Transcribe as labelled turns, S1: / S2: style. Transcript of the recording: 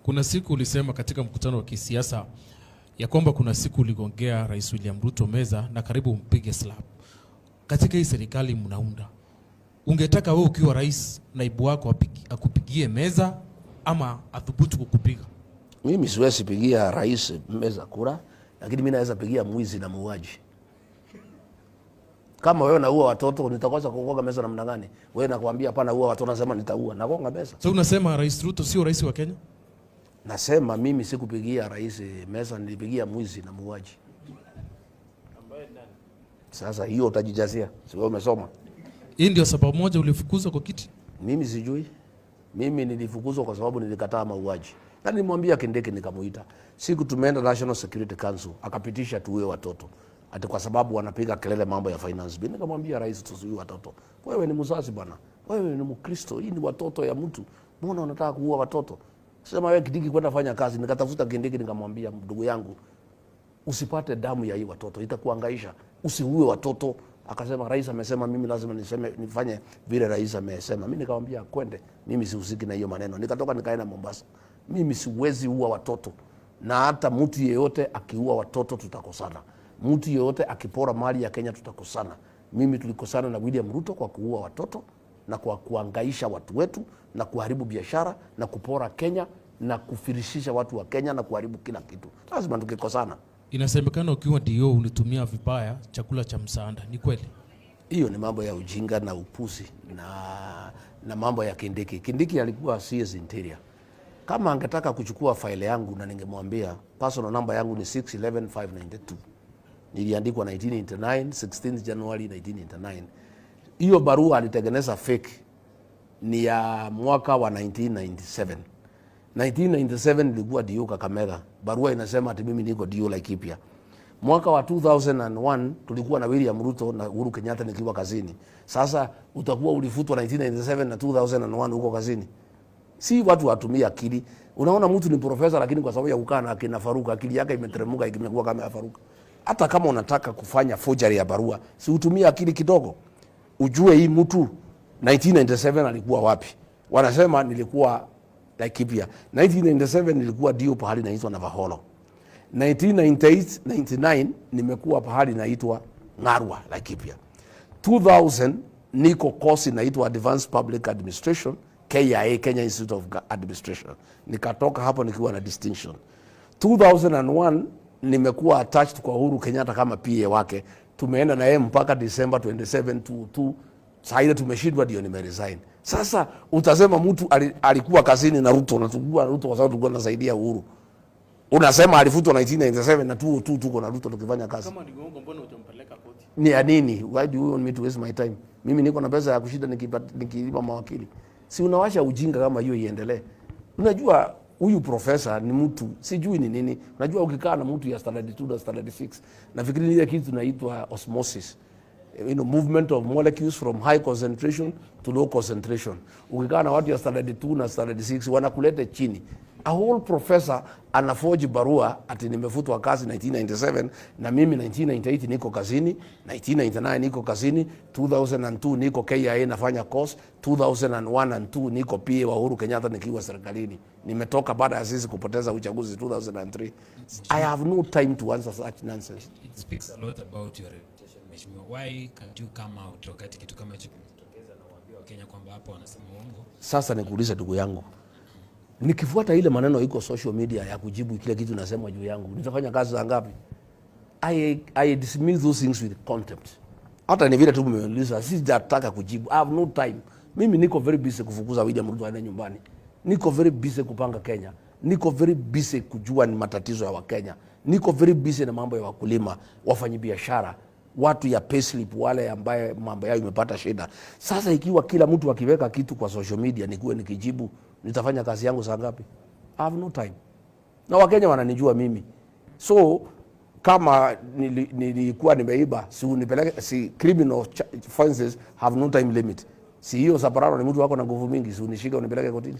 S1: Kuna siku ulisema katika mkutano wa kisiasa ya kwamba kuna siku uligongea Rais William Ruto meza na karibu umpige slap. Katika hii serikali mnaunda, ungetaka wewe ukiwa rais, naibu wako akupigie meza ama athubutu kukupiga?
S2: Mimi siwezi pigia rais meza kura, lakini mimi naweza pigia mwizi na muuaji. Kama wewe unaua watoto, nitakosa kugonga meza namna gani? Wewe nakwambia hapana, ua watoto, nasema nitaua, nagonga meza.
S1: So unasema Rais Ruto sio rais wa Kenya?
S2: Nasema mimi sikupigia rais meza, nilipigia mwizi na muuaji. Sasa hiyo utajijazia, si wewe umesoma?
S1: Hii ndio sababu moja ulifukuzwa kwa kiti?
S2: Mimi sijui. Mimi nilifukuzwa kwa sababu nilikataa mauaji. Na nilimwambia Kindiki, nikamuita. Siku tumeenda National Security Council, akapitisha tuue watoto. Ati kwa sababu wanapiga kelele mambo ya Finance Bill. Nikamwambia rais, tusiue watoto. Wewe ni mzazi bwana. Wewe ni Mkristo, hii ni watoto ya mtu. Mbona unataka kuua watoto? Sema wewe Kindiki kwenda fanya kazi. Nikatafuta Kindiki nikamwambia, ndugu yangu, usipate damu ya hii watoto, itakuhangaisha. Usiue watoto. Akasema rais amesema, mimi lazima niseme nifanye vile rais amesema. Mimi nikamwambia kwende, mimi sihusiki na hiyo maneno. Nikatoka nikaenda Mombasa. Mimi siwezi ua watoto, na hata mtu yeyote akiua watoto tutakosana. Mtu yeyote akipora mali ya Kenya tutakosana. Mimi tulikosana na William Ruto kwa kuua watoto na kwa kuangaisha watu wetu na kuharibu biashara na kupora Kenya na kufirishisha watu wa Kenya na kuharibu kila kitu. Lazima tukikosana.
S1: Inasemekana ukiwa DO ulitumia vibaya chakula cha msaada, ni kweli?
S2: Hiyo ni mambo ya ujinga na upuzi na mambo ya Kindiki. Kindiki alikuwa CS Interior. Kama angetaka kuchukua faile yangu na ningemwambia personal number yangu ni 611592. Niliandikwa 1989, 16 January 1989. Hiyo barua alitengeneza fake ni ya mwaka wa 1997. 1997 nilikuwa DO Kakamega. Barua inasema ati mimi niko DO Laikipia. Mwaka wa 2001 tulikuwa na William Ruto na Uhuru Kenyatta nikiwa kazini. Sasa utakuwa ulifutwa 1997 na 2001 huko kazini. Si watu watumie akili. Unaona mtu ni profesa lakini kwa sababu ya kukaa na akina Faruka akili yake imeteremuka imekuwa kama ya Faruka. Hata kama unataka kufanya forgery ya barua, si utumie akili kidogo. Ujue hii mtu 1997 alikuwa wapi? Wanasema nilikuwa Laikipia. 1997 nilikuwa DO pahali naitwa Navakholo. 1998 99 nimekuwa pahali naitwa Ng'arwa, Laikipia. 2000 niko course inaitwa Advanced Public Administration, KIA, Kenya Institute of Administration. Nikatoka hapo nikiwa na distinction. 2001 nimekuwa attached kwa Uhuru Kenyatta kama PA wake. Tumeenda na yeye mpaka December 27 22. Saa ile tumeshindwa ndio nimeresign. Sasa utasema mtu alikuwa kazini na Ruto na tulikuwa na Ruto kwa sababu tulikuwa tunasaidia Uhuru. Unasema alifutwa 1997 na 2002 tuko na Ruto tukifanya kazi.
S3: Kama ni uongo, mbona hujampeleka koti?
S2: Ni ya nini? Why do you want me to waste my time? Mimi niko na pesa ya kushinda nikilipa mawakili. Si unawasha ujinga kama hiyo iendelee. Unajua huyu profesa ni mtu sijui ni nini. Unajua ukikaa na mtu ya standard 2 na standard 6, nafikiri ile kitu inaitwa osmosis. Movement of molecules from high concentration to low concentration. Ukikaa na watu ya standard 2 na standard 6 wanakuleta chini. A whole professor anaforge barua ati nimefutwa kazi 1997 na mimi 1998 niko kazini, 1999 niko kazini, 2002 niko KIA nafanya course, 2001 and 2 niko PA wa Uhuru Kenyatta nikiwa serikalini. Nimetoka baada ya sisi kupoteza uchaguzi 2003. I have no time to answer such nonsense.
S4: It speaks a lot about your reputation, Mheshimiwa. Why can't you come out wakati kitu kama hicho kimejitokeza na uambie Wakenya kwamba hapa wanasema uongo?
S2: Sasa nikuulize ndugu yangu, nikifuata ile maneno iko social media ya kujibu kile kitu nasema juu yangu, nitafanya kazi za ngapi? I dismiss those things with contempt. Hata ni vile tu mmeuliza, sijataka kujibu. I have no time. Mimi niko very busy kufukuza William Ruto aende nyumbani. Niko very busy kupanga Kenya. Niko very busy kujua ni matatizo ya Wakenya. Niko very busy na mambo ya wakulima, wafanyabiashara, watu ya payslip, wale ambaye mambo yao imepata shida. Sasa ikiwa kila mtu akiweka kitu kwa social media nikuwe nikijibu, nitafanya kazi yangu saa ngapi? I have no time. Na Wakenya wananijua mimi. So kama nilikuwa nimeiba, si unipeleke, si criminal offenses have no time limit. Si hiyo Saparano ni mtu wako na nguvu mingi, si unishike unipeleke kotini.